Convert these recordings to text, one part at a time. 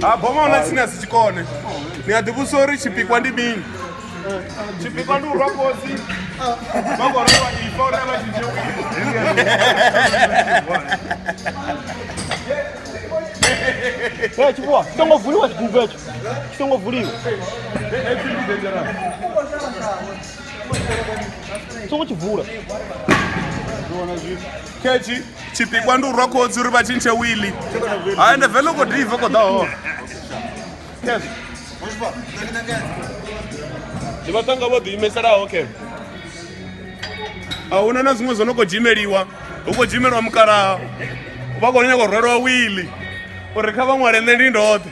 Ha boma huna tsini a si tshikone. Ni a ḓivhusa uri tshipikwa ndi mini? Tshipikwa ndi u rwa khosi vha khou rwa ifa uri a vha tshintshe Hey, tshifhiwa tshi songo vuliwa tshigubu hetsho tshi songo vuliwa songo tshi vula Khetshi tshipikwa ndi u rwa khotsi uri vha tshintshe wili. Hai ende vele khou diva khou ḓa hone. Ndi vhaṱhannga vho ḓiimiselaho khe. A huna na zwiṅwe zwo no khou dzhimeliwa, hu khou dzhimeliwa mukalaha. Vha khou nyaga u rwelwa wili uri kha vha ṅwale nṋe ndi ndoṱhe.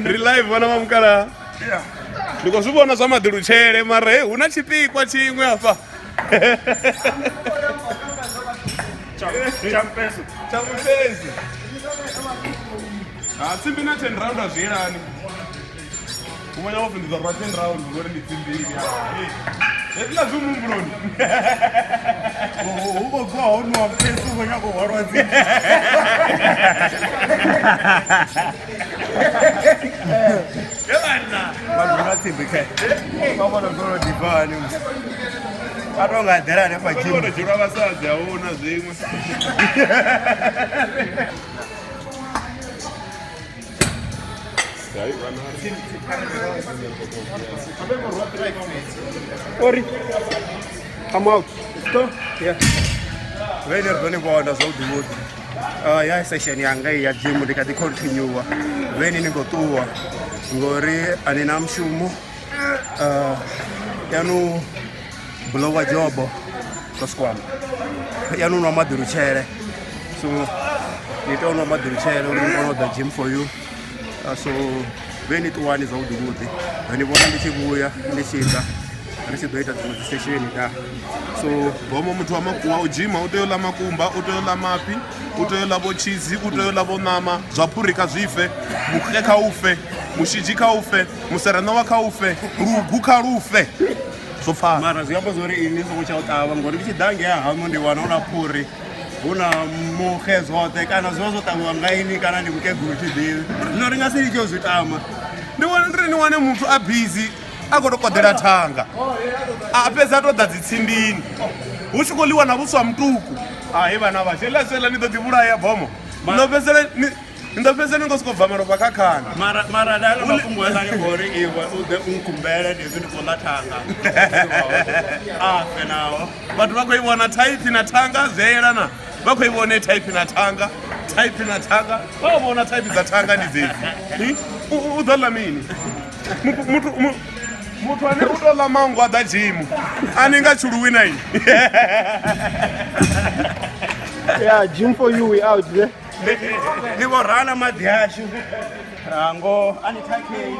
Ri live vhana vha mukalaha. Ndi khou zwi vhona zwa maḓilutshele mara he hu na tshipikwa tshiṅwe hafha. Tsha mufhezi. Ha tsimbi na 10 round a zwi yelani. U vhona wo fhindudza rwa 10 round ngori ndi tsimbini. Hezwiḽa zwi muhumbuloni. Hu khou bviwa ho nwa mufhezi u khou nyaga u hwalwa dzi. Vhathu vha tsimbi khe. Vha vhona golo divani. A to nga eḓela hanefha gym. Vhona dzhielwa vhasadzi a huna zwiṅwe. Ori I'm out. Let's go. Yeah. Vhene ri ḓo ni vhona zwavhuḓi vhuḓi. Uh, ya session yanga iyi ya gym ndi kha ḓi continue vheni ni khou ṱuwa ngori a ni na mushumo uh, yanu blowa jobo to skwama yanu nwa maḓi lutshele so ni tea u nwa maḓi lutshele uri ni kone u ḓa gym for you. So vhe ni ṱuwani zwavhuḓi vhuḓi ri ni vhona ndi tshi vhuya ndi tshi ḓa ri tshi ḓo ita dziṅwe dzi sesheni da so bomo muthu wa u dzhima u tea u ḽa makumba u tea u ḽa mafhi u tea u ḽa vho tshizi u tea u ḽa vho ṋama zwa phuri kha zwi fe muxe kha u fe mushidzhi kha u fe musereṋowa kha u fe lugu kha lu fe zwo pfana mara zwi amba zwori ini songo tsha u ṱavha ngori ndi tshi ḓa ngea haṋu ndi wana hu na phuri hu na muxe zwoṱhe kana zwi vha zwo ṱavhiwa nga ini kana ndi mukegulu thi ḓivhi zwino ri nga si litshe u zwi tama ndi wane ndi ri ni wane muthu a busy a khou tou koḓela thanga a fhedza a tou ḓa dzitsimbini hu tshi khou ḽiwa na vhuswa mutuku hai vhana vhashu heḽa sela ni ḓo ḓi vhulaya bomo ni ḓo fhedzisela ni ni ḓo fhedzisela ni khou sokou bva malofha kha khana mara mara ndalo mafhungo hezani ngori iwe u ḓe u nkumbele ndi hezwi ndi khou ḽa thanga a fe naho vhathu vha khou i vhona thaipi na thanga zwi a yelana vha khou i vhona thaipi na thanga thaipi na thanga vha vhona thaipi dza thanga ndi dzedzi u ḓo ḽa mini muthu muthu ane u tou ḽa manngo a ḓa dzhimu a ni nga tshuluwi na ini Yeah, gym for you, we out there. Ni vho rana maḓi ashu ngo a ni khakhei.